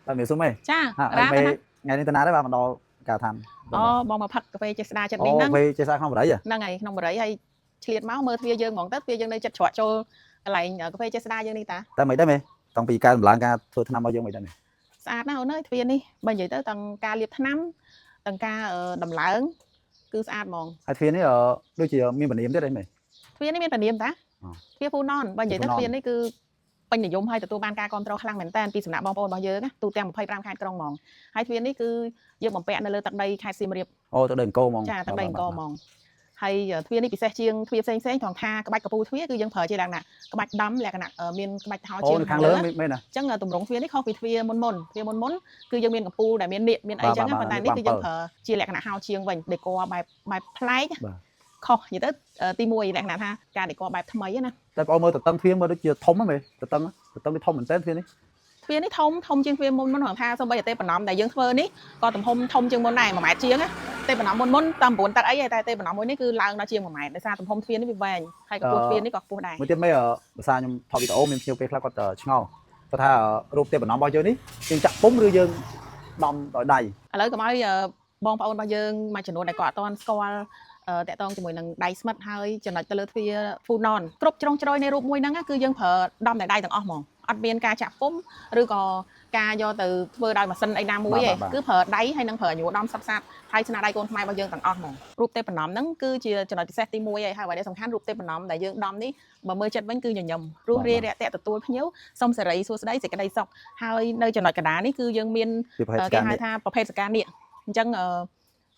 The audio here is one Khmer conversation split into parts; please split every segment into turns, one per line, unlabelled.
តែមានសុំឯង
ចា
ហា
រ៉ា
មេ
ណា
ថ្ងៃនេះតាណាដែរបាទមកដល់ការដ្ឋាន
អូបងមកផឹកកាហ្វេចេស្តាចិត្ត
អូ
នេះហ្នឹង
ពេលចេះស្អាតក្នុងបរិយ
ហ្នឹងហើយក្នុងបរិយហើយឆ្លៀតមកមើលទ្វារយើងហ្មងទៅទ្វារយើងនៅចិត្តច្រកចូលកន្លែងកាហ្វេចេស្តាយើងនេះតា
តែមិនដែរមេតាំងពីការតម្លើងការធ្វើថ្នាំរបស់យើងមិនដែរមេ
ស្អាតណាស់អូនអើយទ្វារនេះបើនិយាយទៅទាំងការលាបថ្នាំទាំងការដំឡើងគឺស្អាតហ្មង
ហើយទ្វារនេះដូចជាមានបណ្នាមទៀតអីមេ
ទ្វារនេះមានពនាមតា
អូ
ទ្វារហ្វូណនបើនិយាយទៅ
ហ្វូណន
ទ្វារនេះគឺពេញនិយមហើយទទួលបានការគ្រប់គ្រងខ្លាំងមែនតើពីសំណាក់បងប្អូនរបស់យើងណាទូទាំង25ខេត្តក្រុងហ្មងហើយទ្វារនេះគឺយើងបំពាក់នៅលើទឹកដីខេត្តសៀមរាប
អូទឹកដីអង្គរហ្មង
ចាទឹកដីអង្គរហ្មងហើយទ្វារនេះពិសេសជាងទ្វារផ្សេងផ្សេងៗត្រង់ថាក្បាច់កពូលទ្វារគឺយើងប្រើជាលក្ខណៈក្បាច់ដំលក្ខណៈមានក្បាច់ថោ
អូ
ជាង
នៅខាងលើមែនណា
អញ្ចឹងទម្រង់ទ្វារនេះខុសពីទ្វារមុនមុនទ្វារមុនមុនគឺយើងមានកំពូលដែលមាននាគមានអីចឹងណា
បាទ
ប៉ុន្តែនេះ
បាទ
គឺយើងប្រើជាលក្ខណៈហោជាងវិញដេកបែបបែបប្លែក
បាទ
ខុសនិយាយទៅទីមួយលក្ខណៈថាការដេកបែបថ្មីណា
តែបងមើលតតឹងទ្វារមើលដូចជាធំហ្នឹងមេតតឹងតតឹងវាធំមែនតើទ្វារនេះ
ទ្វារនេះធំធំជាងទ្វារមុនមុនហ្នឹងថាសូម្បីតែទេបណ្ណំដែលយើងធ្វើនេះក៏ទំហំធំជាងមុនដែរ1ម៉ែត្រជាងណាទេបណ្ណំមុនមុនតាម9ទឹកអីទេតែទេបណ្ណំមួយនេះគឺឡើងដល់ជាង1ម៉ែត្រដោយសារទំហំទ្វារនេះវាវែងហើយកម្ពស់ទ្វារនេះក៏ខ្ពស់ដែរ
មួយទៀតមេភាសាខ្ញុំថតវីដេអូមានភ្ញៀវពេលខ្លះគាត់ឆ្ងល់គាត់ថារូបទេបណ្ណំរបស់យើងនេះយើងចាក់ពុំឬយើងដំដោយដៃ
ឥឡូវកុំឲ្យបងប្អូនរបស់យើងមួយចំនួនដែលគាត់អត់ទាន់ស្គាល់តាក់ទងជាមួយនឹងដៃស្មិតហើយចំណុចទៅលើទ្វារហ្វូណនគ្រប់ជ្រុងជ្រោយនៃរូបមួយហ្នឹងណាគឺយើងប្រើដំតែដៃទាំងអស់ហ្មងអត់មានការចាក់ពុំឬក៏ការយកទៅធ្វើដោយម៉ាស៊ីនអីណាមួយទេគឺប្រើដៃហើយនឹងប្រើញួរដំសັບសាតហើយស្នាដៃកូនខ្មែររបស់យើងទាំងអស់ហ្មងរូបទេពបណ្ណំហ្នឹងគឺជាចំណុចពិសេសទី1ហើយហើយអ្វីដែលសំខាន់រូបទេពបណ្ណំដែលយើងដំនេះបើមើលចិត្តវិញគឺញញឹមរស់រាយរាក់ទាក់ទទួលភ្ញៀវសូមសេរីសួស្តីសេចក្តីសុខហើយនៅចំណុចកណ្ដាលនេះគឺយើងមាន
ពីប្រហែល
គេ
ការនេះ
ហៅថាប្រភេទសកានេះអញ្ចឹង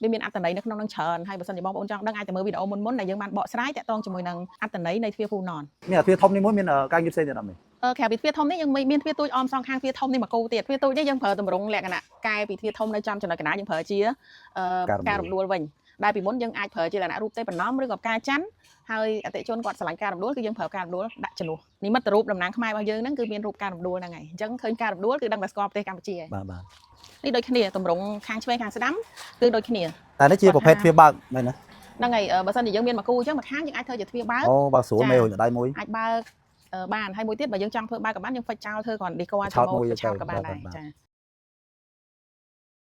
វាមានអត្ថន័យនៅក្នុងនឹងច្រើនហើយបើសិនជាបងប្អូនចង់ដឹងអាចទៅមើលវីដេអូមុនៗដែលយើងបានបកស្រាយតាក់ទងជាមួយនឹងអត្ថន័យនៃទ្វារហ្វូណន
មានអាទ្វារធំនេះមួយមានការងារផ្សេងទៀតអត់មេ
ក្រៅពីទ្វារធំនេះយើងមានទ្វារទូចអមសងខាងទ្វារធំនេះមកគូទៀតទ្វារទូចនេះយើងប្រើទម្រង់លក្ខណៈកែពីទ្វារធំនៅចំចំណុចកណ្ដាលយើងប្រើជាការរំដួលវិញដែលពីមុនយើងអាចប្រើជាលក្ខណៈរូបទេបណ្ណំឬក៏ផ្កាច័ន្ទហើយអតិជនគាត់ស្រឡាញ់ការរំដួលគឺយើងប្រើការរំដួលដាក់ជំនួសនិមិត្តរូបតំណាងខ្មែររបស់យើងហ្នឹងគឺមានរូបការរំដួលហ្នឹងហើយអញ្ចឹងឃើញការរំដួលគឺដឹងតែស្គាល់ប្រទេសកម្ពុជាហើយ
បាទបាទ
នេះដូចគ្នាទម្រង់ខាងឆ្វេងខាងស្ដាំគឺដូចគ្នា
តែនេះជាប្រភេទទ្វារបើកមែនណា
ហ្នឹងហើយបើសិនជាយើងមានមួយគូអញ្ចឹងមួយខាងយើងអាចធ្វើជាទ្វារបើក
អូបើស្រួលមេរួចដៃមួយ
អាចបើកបានហើយមួយទៀតបើយើងចង់ធ្វើបើកក៏បានយើងហ្វិចចោលធ្វើគ្រាន់ឌីក
ឆោតមួយ
ឆោតក៏បាន
ទៅ
ដែរចា